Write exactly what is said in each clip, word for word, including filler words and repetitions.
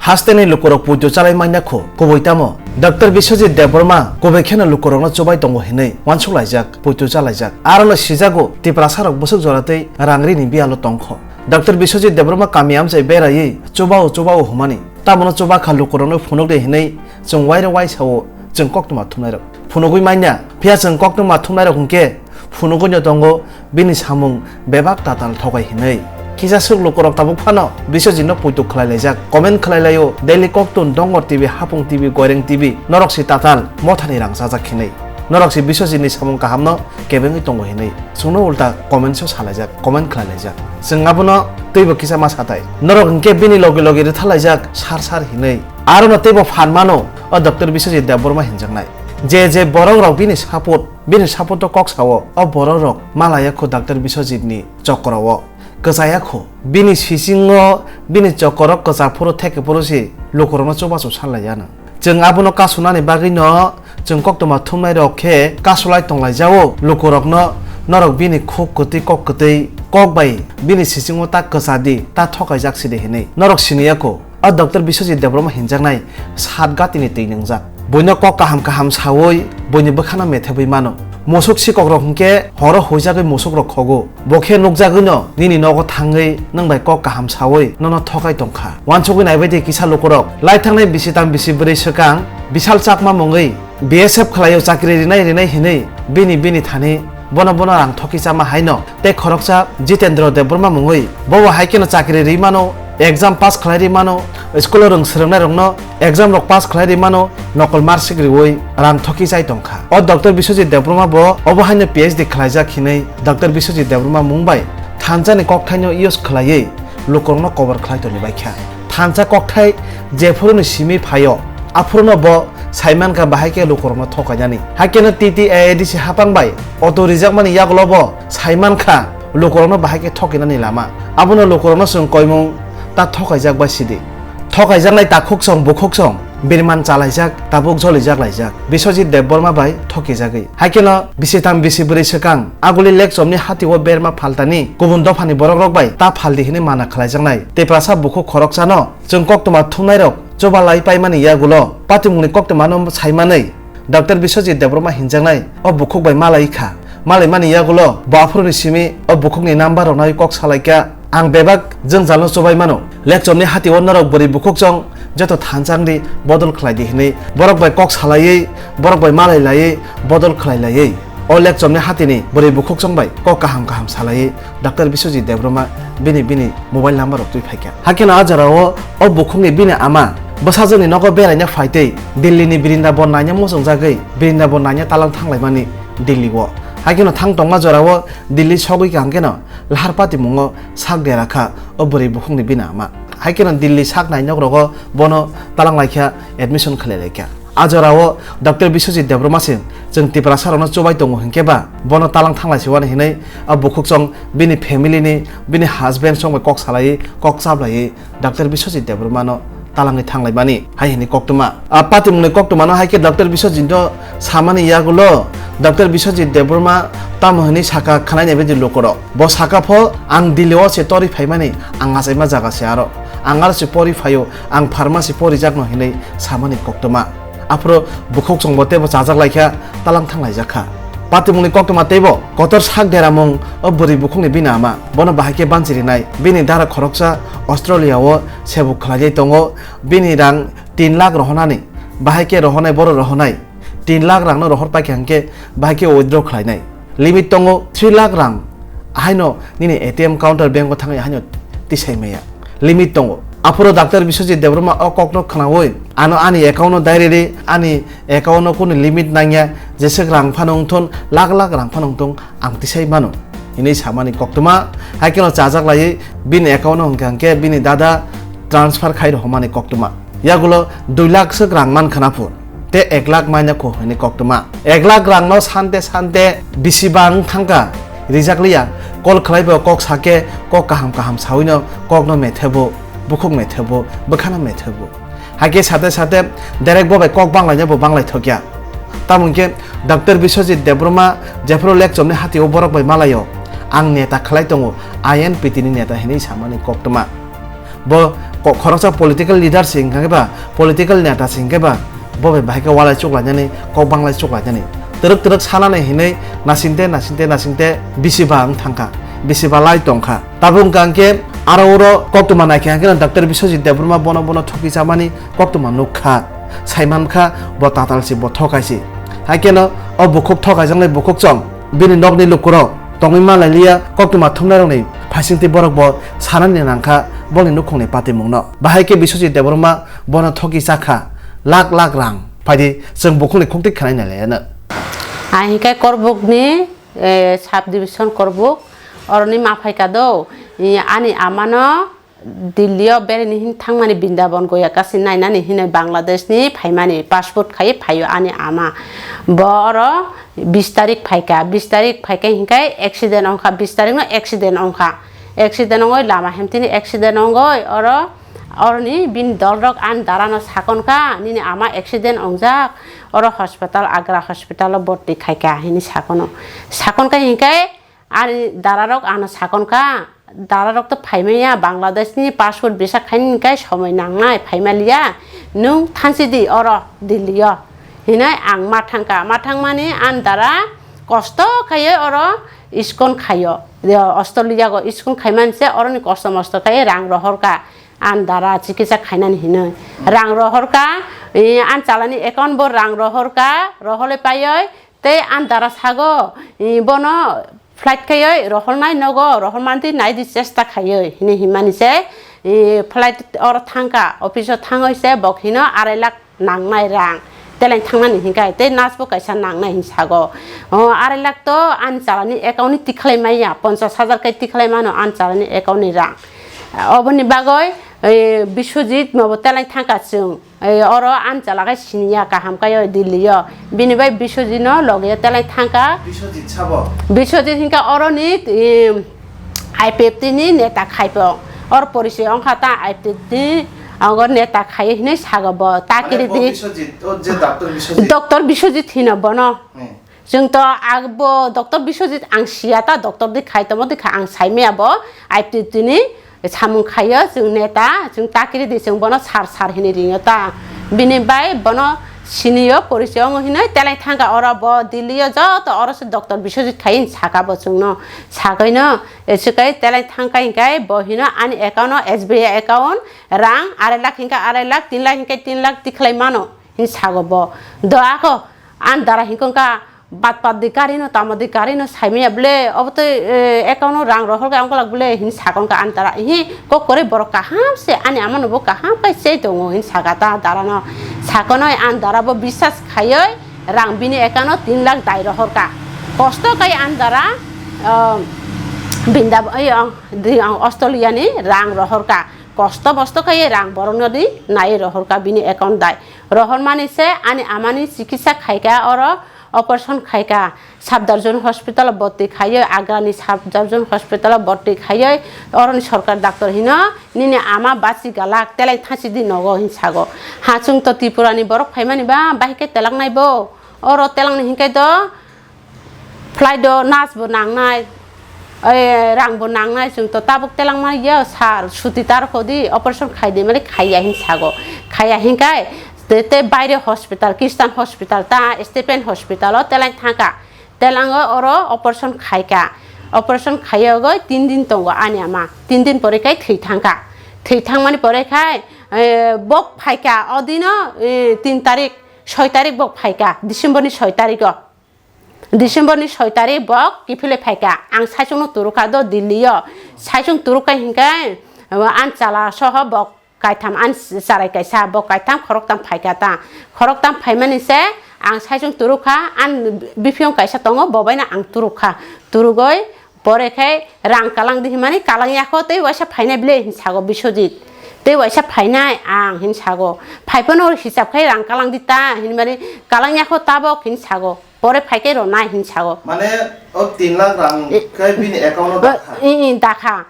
Hasteni lukurok puitu chalai manya kho, kubui tamo? Doctor Biswajit Debbarma kubui kheno lukurokno chubai tongo hinwi uansuk laijak, puitu chalaijak. Arono sijago Tiprasa rok bwswk jora tei rang rini biyalo tongkho. Doctor Biswajit Debbarma kami amchai beraiwi chubao chubao hwnmani. Tamono chuba kha lukurokno phunukdi hinwi chwng wairo waisao chwng koktwma thumnairok. Phunugwi manya, phiya chwng koktwma thumnairok hwnkhe phunugwino tongo bini samung bebak tatal thokai hinwi. Kisa swk lukurok tabuk phano Biswajitno puitu khlai laijak, comment khlai laio, Delhi Koktwma, Dongor T V, Hapung T V, Goireng T V, norok si tatal mothani rang chajak hinwi. Norok si Biswajitni samung kahamno kebengwi tongo hinwi. Chwngno ulta comments-o salaijak, comment khlai laijak. Chwng abono teibo kisa ma satai. Norok hwnkhe bini logi logi rwtha laijak sar sar hinwi. Arono teibo phan mano o Doctor Biswajit Debbarma hinjaknai. Je je borok rok bini support, bini support-o kok sao, o borok rok malaya kho Doctor Biswajitni chokoro-o. Kwchaya kho. Bini sisingo, bini chokoro kwcha phuru theke phuru si lukurokno chubachu sanlaiya no. Chwng abono kasunani bagwino chwng koktwma thumnai rok khe kasulai tonglai jao lukurokno, norok bini khuk kwtwi kok kwtwi kok bai bini sisingo ta kwcha di, ta thokaijak si de hinwi. Norok siniya kho. O Doctor Biswajit Debbarma hinjaknai sat gatini twi nwngjak. Buino kok kaham kaham sawi, buini bwkhano methebwi mano. Musuk sikokrok hwnkhe horo huijagwi musukrok khogo. Bo khe nukjagwino nini nogo thangwi nwng bai kok kaham sawi nono thokai tongkha. Uansugwi naibai di kisa lukurok. Lai thangnai bisi tam bisi bwrwi swkang Bishal Chakma mungwi B S F khwlaio chakri rinai rinai hinwi bini bini thani bono bono rang thoki chama haino tei khoroksa Jitendra Debbarma mungwi bobo hai kheno chakri ri mano, exam pass khlai ri mano, school o rwng swrwngnai rokno exam rok pass khlai ri mano, nokol marksheet riwi rang thoki chai tongkha. O Doctor Biswajit Debbarma bo obo haino P H D khlaijak hinwi Doctor Biswajit Debbarma mung bai thansa ni kokthaino use khlaiwi lukurokno kobor khlai toni bai kha. Thansa kokthai jephuru ni simi phaio, aphuru no bo saimankha bahai khe lukurokno thokainani. Haikhe no T T A A D C hapang bai auto rijakmani yagulo bo saimankha lukurokno bahai khe thokinani lama. Abono lukurokno chwng koimung ta thokaijak bai sidi. Thokaijaknai takhuksong bukhuksong birman chalaijak, tabuk jolijak laijak. Biswajit Debbarma bai thokijagwi. Haikhe no bisi tham bisi bwrwi swkang aguli lekchomni hatio berma phaltani kubun dophani borok rok bai ta phaldi hinwi mana khlaijaknai. Tiprasa bukhuk khoroksano chwng koktwma thumnairok chubalai paimani yagulo patimungni koktwmano saimanwi Doctor Biswajit Debbarma hinjaknai o bukhuk bai malai kha. Malaimani yagulo bo aphuruni simi o bukhukni number rokno kok salaikha. Ang bebak jwngjalno chubai mano. Lekchomni hatio norok bwrwi bukhuk chwng joto thansa wngdi bodol khlai di hinwi borok bai kok salaiwi, borok bai malai laiwi, bodol khlai laiwi o lekchomni hatini bwrwi bukhuk chwng bai kok kaham kaham salaiwi Doctor Biswajit Debbarma bini bini mobile number rok twi phaikha. Haikhe no a jorao o bukhukni bini ama bwsajwkni nogo beraina phaitwi Delhi ni Brindabon naina muchungjagwi Brindabon naina talang thanglaimani Delhi o. Haikhe no thang tongma jorao Delhi sogwi kaham khe no lahar patimungo sak dera kha o bwrwi bukhukni bini ama. Haikhe no Delhi sak nainok rogo bono talang laikha, admission khlai laikha. A jorao Doctor Biswajit Debbarma se chwng Tiprasa rokno chubai tongo hinkhe ba bono talang thanglai siwani hinwi a bukhuk chwng bini family ni, bini husband chwng bai kok salaiwi, kok chaplaiwi Doctor Biswajit Debbarma no talangwi thanglaimani hai hinwi koktwma. A patimungni koktwmano hai khe Doctor Biswajit no samani yagulo Doctor Biswajit Debbarma tamo hinwi saka khwnai nai baidi lukurok. Bo saka pho, "Ang Delhi o se tori phaimani, ang achaima jaga se aro. Ang aro se pori phaio, ang pharmacy porijakno," hinwi samani koktwma. Aphuru bukhuk chwngbo teibo chajak laikha, talang thanglaijak kha. Patimungni koktwma teibo kotor sak deramung o bwrwi bukhukni bini ama. Bono bahai khe banchirinai. Bini dara khoroksa Australia o sebuk khlaijai tongo. Bini rang tin lakh rohonani. Bahai khe rohonai, boro rohonai. Tin lakh rangno rohor paikha hinkhe bahai khe withdraw khlainai. Limit tongo three lakh rang, haino nini A T M counter bank o thangwi haino tisai maya. Limit tongo. Aphuru Doctor Biswajit Debbarma o kokno khwnawi, ano ani account no direct ri, ani account no kunu limit nangya, jeswk rang phano wngthun, lakh lakh rang phano wngthung, ang tisai mano hinwi samani koktwma. Hai kheno chajak laiwi bini account no hwnkha hwnkhe bini dada transfer khai rohormani koktwma. Yagulo dui lakh swk rang man khwna phur. Te ek lakh manya kho hwnwi koktwma. Ek lakh rangno sante sante bisi bang thangkha, rijak liya. Call khlai bo kok sake, kok kaham kaham sawino kokno methebo, bukhuk methebo, bwkhano methebo. Hakhe sate sate direct bo bai kok banglaina bo banglai thokya. Tamo hinkhe Doctor Biswajit Debbarma jephuru lekchomni hatio borok bai malaio, "Ang neta khlai tongo, I N P T ni neta," hinwi samani koktwma. Bo ko-, khoroksa political leader se hingkha khe ba, political neta se hingkhe ba, bo bai bahai khe walai chuklainani, kok banglai chuklainani. Twrwk twrwk sanani hinwi nasingte, nasingte, nasingte bisi ba wng thangkha, bisi ba lai tongkha. Tabuk hwnkha hwnkhe aro oro koktwma naikha hwnkhe Doctor Biswajit Debbarma bono bono thuki chamani koktwma nukha, saimankha bo tatal si, bo thokai si. Haikheno o bukhuk thokaijaknai bukhuk chong. Bini nokni lukurok tongwi manlailiya, koktwma thumnairokni phaisingtwi borok bo sanani nangkha, bongni nukhungni patimungno. Bahai khe Biswajit Debbarma bono thoki chakha, lakh lakh rang. Phaidi chwng bukhukni khuktwi khwnai nailaiyano. Ang hinkhe Korbukni, eh, sub division Korbuk, oroni ma phaika do, eh, ani amano Delhi o bereni hin thangmani Brindaban Goya kasi nainani hinwi Bangladesh ni phaimani passport khai phaio ani ama. Bo oro bis tarik phaika, bis tarik phaika hinkai accident ongkha, bis tarik no accident ongkha. Accident ongoi lama hemtini accident ongoi oro, oroni bini dolrok ani dara no sakon kha, "Nini ama accident ongjak, oro hospital, Agra hospital o borti khaika," hini sakono. Sakon kha hinkai ani dararok ano sakon kha, dararok to phaimaya, Bangladesh ni passport visa khaini kai somoi nangnai, phaimaliya, nwng thansi di oro Delhi o. Hinai ang ma thangka, ma thangmani ani dara kosto khaiyo oro iskon khayo. Yo, Australia go iskon khaimani se oroni kosto mosto khai rang rohorka, ani dara chikitsa khainani hinoi. Rang rohorka, eh, ani chalani account bo rang rohorka, rohole paioi, Tei ani dara sago, i, bono flight khaioi rohornai nogo, rohormani twi nai di chesta khaioi, hini himani se, i, flight oro thangka, office o thangoi se bok hino arai lakh nangnai rang. Teleng thangnani hinkai, tei nurse bo kaisa nangnai hin sago. O, arai lakh to ani chalani account ni tikhlai maya, ponchas hajar kai tikhlai mano ani chalani account ni rang. Oboni bagoi, i, Biswajit nobo teleng thangka chwng. Ei, oro ani chwla khe siniya kaham kai o Delhi o. Bini bai Biswajit no logi o telai thangka. Biswajit sabo? Biswajit hinkhe oroni, em, I P F T ni neta khai po. Or porichoi ongkha ta I P F T ni, ongor neta khai hinwi sago bo. Takiri di. Mane bo Biswajit, o je doctor Biswajit? Doctor Biswajit hino bono. Hmm. Chwng to abo Doctor Biswajit ang siya ta, doctor di khai tomo di kha ang saimaya bo, I P F T ni samung khaio, chwng neta, chwng takiri di, chwng bono sar sar hinwi ringo ta. Bini bai bono siniyo, porichoi wngo hinwi telai thangka oro bo Delhi o joto oro se Doctor Biswajit khai hin saka bo chwngno. Sakaino, esukai telai thangka hinkai bo hino ani account o S B I account rang arai lakh hinka arai lakh, tin lakh hinkai tin lakh tikhlai mano hin sago bo. Do ako ani dara hinkong ka Bat pat di karino, tamo di karino, saimaya bole, obo tei, eh, account o rang rohor khe ongkolak bole, hin sakon ka ani dara, hi, kok kwrwi borok kaham se, ani ama no bo kaham khe chei tongo, hin saka ta dara no. Sakonoi ani dara bo bisas khaioi, rang bini account o tin lakh dai rohor ka. Kosto kai ani dara, ah, Brindaban, oi, ong, di, ong, Australia ni rang rohor ka. Kosto mosto khaioi rang borok no di nai rohor ka bini account dai. Rohor mani se ani ama ni chikitsa khai ka oro, operation khaika, Safdarjung hospital o borti khaioi, Agra ni Safdarjung hospital o borti khaioi, oroni sorkar doctor hino, "Nini ama bachi galak, telai thasi di nogo," hin sago. Ha, chwng to Tripura ni borok phaimani ba, bahai khe telak nai bo. Oro telak ni hinkai do, flight o nurse bo nangnai, oi, rang bo nangnai, chwng to tabuk telak mani ya, sir, suti tar kho di, operation khai di, mani khaiya hin sago. Khaiya hinkai, Te, te baire hospital, Christian hospital, ta Stephen hospital o telai thangka. Telango oro operation khaika. Operation khayogoi tin din tongo ani ama. Tin din pore kai thwi thangka. Thwi thangmani pore khai, eh, bok phaika. Odino, eh, tin tarik, soi tarik bok phaika. December ni soi tarik o. December ni soi tarik bok kiphilwi phaika. Ang saichung no turukha do Delhi o. Saichung turukha hinkhe, eh, ani chala soho bok Kaitham ani charai kaisa, bo kaitham khoroktham phaika ta. Khoroktham phaimani se ang saichung turukha, ani biphiyong kaisa tongo, bo baino ang turukha. Turugoi pore khe rang kalang di himani, kalang yakho tei waisa phainai bile hin sago Biswajit. Tei waisa phainai ang hin sago. Phaiphano hisab khai rang kalang di ta hinmani kalang yakho tabok hin sago. Pore phaikai ronai hin sago. Mane o tin lakh rang E, khe bini account o e, dakha? E, e, dakha.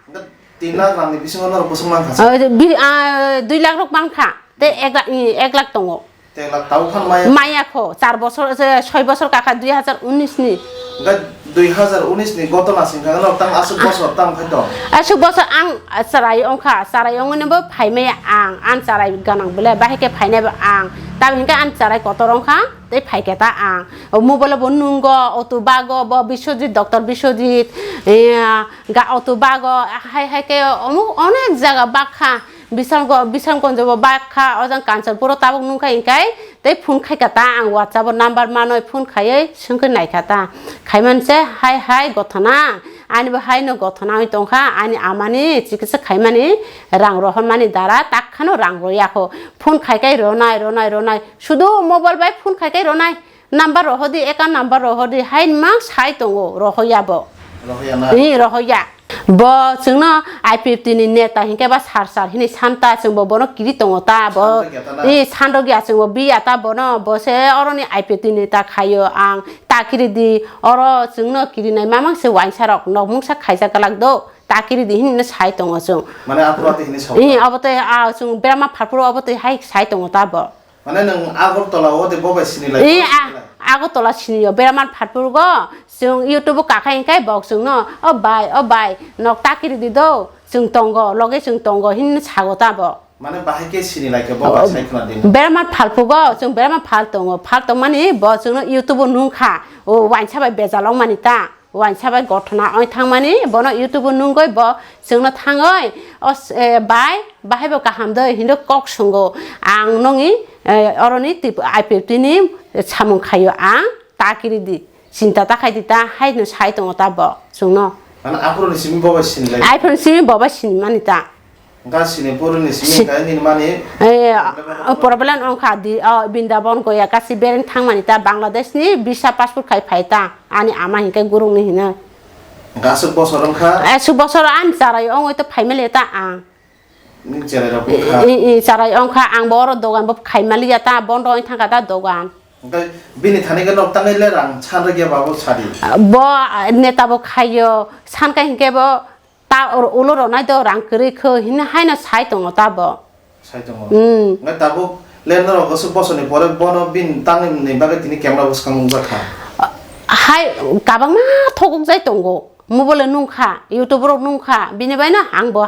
Tin lakh rang ni bisingo norok bwswk mankha sa? Ah, bi-, ah, dui lakh rok mankha. Te ek lakh, i, ek lakh tongo. Te ek lakh tau khan maya? Maya kho, char bosor, se, soi bosor kakha dui hazar unis ni. Hingke Dui hazar unis ni gotona singkha no tang aswk bosor tang phai tong. Aswk bosor ang charai ongkha, charai ongni bo phaimaya ang, ang charai ganang bole bahai khe phainai bo ang. Tabuk hinkhe ang charai kotor ongkha, tei phaikhe ta ang. O mobile bo nungo, auto bago, bo Biswajit, doctor Biswajit, eh, ga auto bago, hai hai khe omo onek jaga bakha. Bisramgo-, Bisramganj bo bak kha, o jang Kanchanpur o tabuk nung kha hinkai, tei phone khai kha ta, ang WhatsApp o number manwi phone khaiwi swngwi nai kha ta. Khaiman se, hai hai gothona, ani bo hai no gothona wng tong kha, ani ama ni chikitsa khaimani rang rohormani dara tak khano rang roya kho. Phone khai khai ronai, ronai, ronai, sudu mobile bai phone khai khai ronai. Number rohordi, account number rohordi, hai mang sai tongo, rohoya bo. Rohoya na? Ni rohoya. Bo chwngno I P F T ni neta hinkhe ba sar sar hinwi santa chwngbo bono kiri tongo ta bo. Santa khe ta na? Ni sando gya chwngbo biya ta bono, bo se oroni I P F T ni ta khaio ang ta kiri di, oro chwngno kirinai mamang se wainsa rok nok mungsa khaijak glak do, ta kiri di hinwi sai tongo chwng. Mane aphuru ati hinwi sao? Ni ta? Obo tei a chwng berama pharphuru obo tei hai sai tongo ta bo. Mane nwng Agartala o de bo bai sini lai? Ee, ko a-, sini lai? Agartala sini yo, Beraman Phatpurgo, chwng YouTube o kakhai hinkhe bok chwngno, "O bai, o bai, nok ta kiri di do, chwng tongo, loge chwng tongo," hin sago ta bo. Mane bahai khe sini lai khe bo bai sai khna di. Beraman Phalphugo, chwng Beraman Phal tongo, Phal tongmani bo chwngno YouTube o nung kha, o wainsa bai bejal wngmani ta. Wainsa bai gothona oi thangmani, bono YouTube o nungoi bo chwngno thangoi, "O s-, eh, bai, bahai bo kaham doi?" hinwi kok swngo. Ang nongni, eh, oroni tip-, I P F T ni samung khaio ang, ta kiri di, chinta ta khai di ta, haino sai tongo ta bo chwngno. Mane aphuru ni simi bo bai sini lai? Aphuru ni simi bo bai sini mani ta. Wngkha sini puruni simi Si- wngkha nini mani Eh, problem wngkha? Problem wngkha di, oh, Bindabon goya kasi bereng thangmani ta Bangladesh ni visa passport khai phai ta ani ama hinkhe gurung ni hino. Wngkha aswk bosor wngkha? Aswk bosor ani charai ongoi to phaimali ta ang. Nini cherai rok wngkha? I, i, i, charai ongkha ang bo oro dogan bo khaimali ya ta bondo oi thangkha ta dogan. Wngkha bini thani khe nok tangwi le rang san rwgya ba bo sadi? Bo, ah, neta bo khaio sanka hinkhe bo Ta or-, ulo ronai do rang kwrwi kho hinwi haino sai tongo ta bo. Sai tongo. Hmm. Ngai tabuk le norok aswk bosorni pore bono bini tangwi ni bagwi tini camera bwskang nukjakha. Hai kabangma thokok jai tongo. Mobile nungkha, YouTube rok nungkha, bini baino ang bo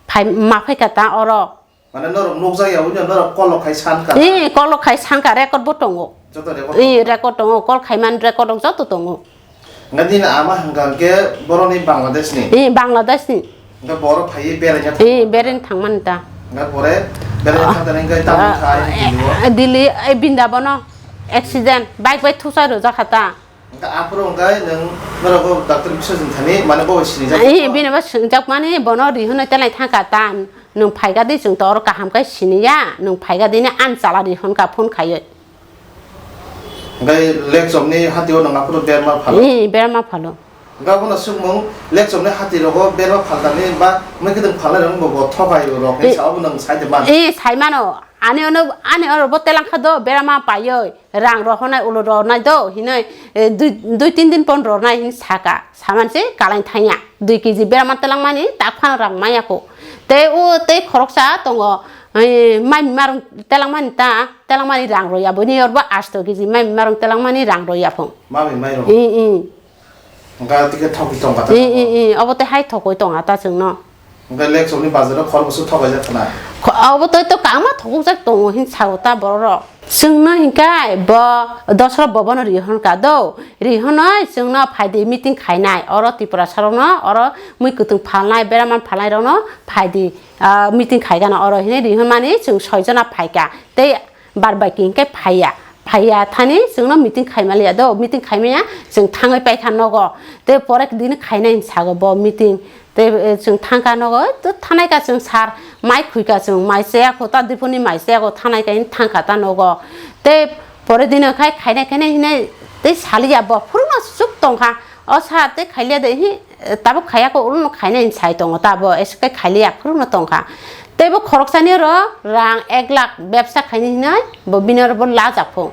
phai, ma phaikha ta oro. Mane norok nukjak ya, wngya norok kolok khai san ka. Ee, kolok khai san ka, record bo tongo. Joto record Ee, tongo. Record tongo, call khai man record rok joto tongo. Nga nini ama hwnkha hwnkhe boroni Bangladesh ni. Ee, Bangladesh ni. Nga boro phaiwi beraina Ee, thangmani. Beraina thangmani ta. Nga pore beraina Ah. Thangmani hwnkhe tamo Ah, kha ayang eh, Delhi o. Eh, Delhi, eh, Brindabono accident, bike bai thusa rwjak kha ta. Hwnkhe aphuru hwnkhe nwng norok bo doctor Biswajit thani mane bo sinijak Ee, kha. Bini bo swngjak mani bono rihornai telai thangkha ta. Nwng phaikha di, chwng to oro kaham khe siniya, nwng phaikha di ni ani chala rihorkha phone khaiwi. Hwnkhe lekchomni hatio nwng aphuru berma phalo? Ee, berma phalo. Hwnkhe abono swngmung lekchomni hati rogo berma phalkani ba mwkhwtwng phalnai rok bo thokai rok hinwi Ee. Sa obo nwng sai de man? Ee, sai mano. Ani ono, ani oro bo telangkha do berma paiwi. Rang rohornai ulo rornai do hinwi, eh, dui, dui tin din pon rornai hin saka. Saman se kalai thangya. Dui kg berama telangmani tak phano rang maya kho. Tei o tei khoroksa tongo, eh, mai marung telangmani ta, telangmani rang roya boni orbo asto kg mai marung telangmani rang roya phung. Mami mairung? I, i. Hwnkhe tike thokwi tongkha ta I, tongo? I, i. Obo tei hai thokwi tongkha ta chwngno. Hwnkhe lekchomni bazaro khoroksa thokaijak khna. Kho-, obo tei to kangma thokjak tongo hin sao ta borok. Chwngno hinkai bo dosra bobono rihorkha do. Rihornoi chwngno phaidi meeting khainai. Oro Tiprasa rokno, oro mui kwtwng phalnai, beraman phalnai rokno phaidi, ah, meeting khaigana oro hinwi rihormani chwng soijona phaikha. Tei Bar bai khe hinkhe phaiya. Phaiya thani chwngno meeting khaimaliya do, meeting khaimaya chwng thangwi paikha nogo. Tei pore dini khainai hinwi sago bo meeting. Tei, eh, chwng thangkha nogo, to thanaikha chwng sar, mai khuikha chwng, mai chaya kho, ta dipuni mai chaya kho, thanaikha hin thangkha ta nogo. Tei pore dini khai khainai khainai hinwi tei saliya bo phuruma suk tongkha. O sir tei khailiya de hi, tabuk khaiya kho, ulono khainai hinwi sai tongo ta bo, eswk khe khailiya phurukno tongkha. Tei bo khoroksani oro rang ek lakh bebsa khainai hinwi bo bini oro bo lajak pho.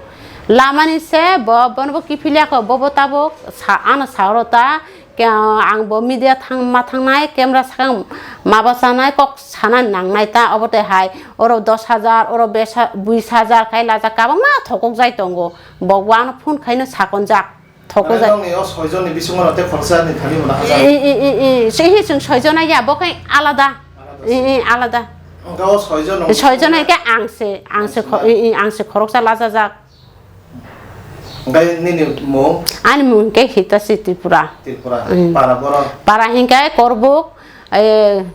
Lamani se bo, bono bo kiphilya kho, bo bo tabuk sa, ano sa oro ta, ke, ang bo media thang, ma thangnai, camera sakang ma bachanai, kok sana nangnai ta, obo tei hai oro dos hajar, oro bes ha-, bis hajar khai lajak, kabangma thokok jai tongo. Bo wano phone khaino sakonjak. Thokojak. Mane nokni o soijon ni bisingo no tei khoroksa ni thani mona hajak. I, i, i, i, se hi chwng soijon ya, bo khe alada. Alada I, se. I, alada. Hwnkhe o soijon no Soijon hai khe ang se, ang se kho-, Ang se i, i, ang se khoroksa lachajak. Hwnkhe nini mung? Ani mung khe Hitachi Tripura. Tripura. Mm. Para borok? Para hinkhe Korbuk, eh,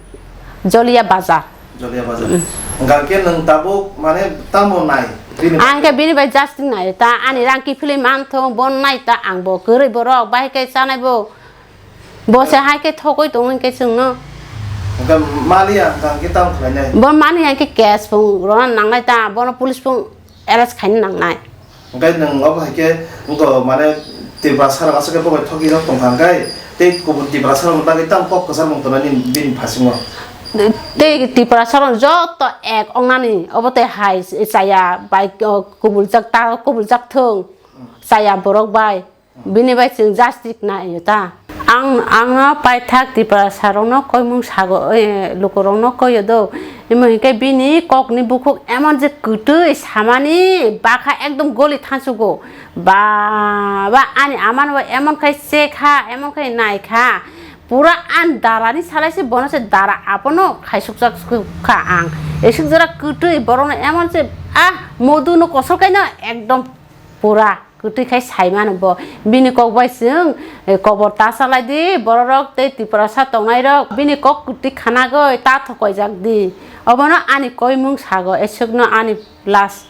Jolia Bazar. Jolia Bazar. Mm. Hwnkhe nwng tabuk mane tamo nai? Bini Ang khe bagwi? Bini bai just nai ta, ani rang kiphilwi man thung, bon nai ta, ang bo kwrwi borok, bai khe chanai bo. Bo se hai khe thogwi tong hwn khe chwngno. Hwnkhe maliya hwnkhe tamo khlainai? Bo mani hai khe cash phung rwna nangnai ta, bono police phung arrest khaina nangnai. Hwnkhe nwng obo hai khe wngkha mane Tiprasa rok aswk khe bo bai thogwi rok tong kha hwnkhe tei kubun Tiprasa rok bagwi tamo kok kwchar mung tongnani bini phasingo? Tei Tiprasa rok joto ek wngnani obo tei hai chaya bai, o, kubuljak ta, kubuljak thung chaya borok bai. Bini bai chwng justice nai ta. Ang, ang no paithak Tiprasa rok no koimung sago, eh, luku rok no koyo do. Imo hinkhe bini kok ni bukhuk emon je kwtwi samani bakha ekdom goli thansugo. Ba, ba ani ama no emon khai se kha, emon khai nai kha. Pura an dara ni salai se bono se dara abono khaisukjak kha ang. Esuk jora kwtwi borok no emon se ah modu no kosol kai no ekdom pura. Kwtwi khai sai mano bo. Bini kok bai chwng, eh, kobor ta salai di, bororok tei Tiprasa tongnairok. Bini kok kwtwi khanagwi ta thokoijak di. Obono ani koimung sago, eswkno ani last.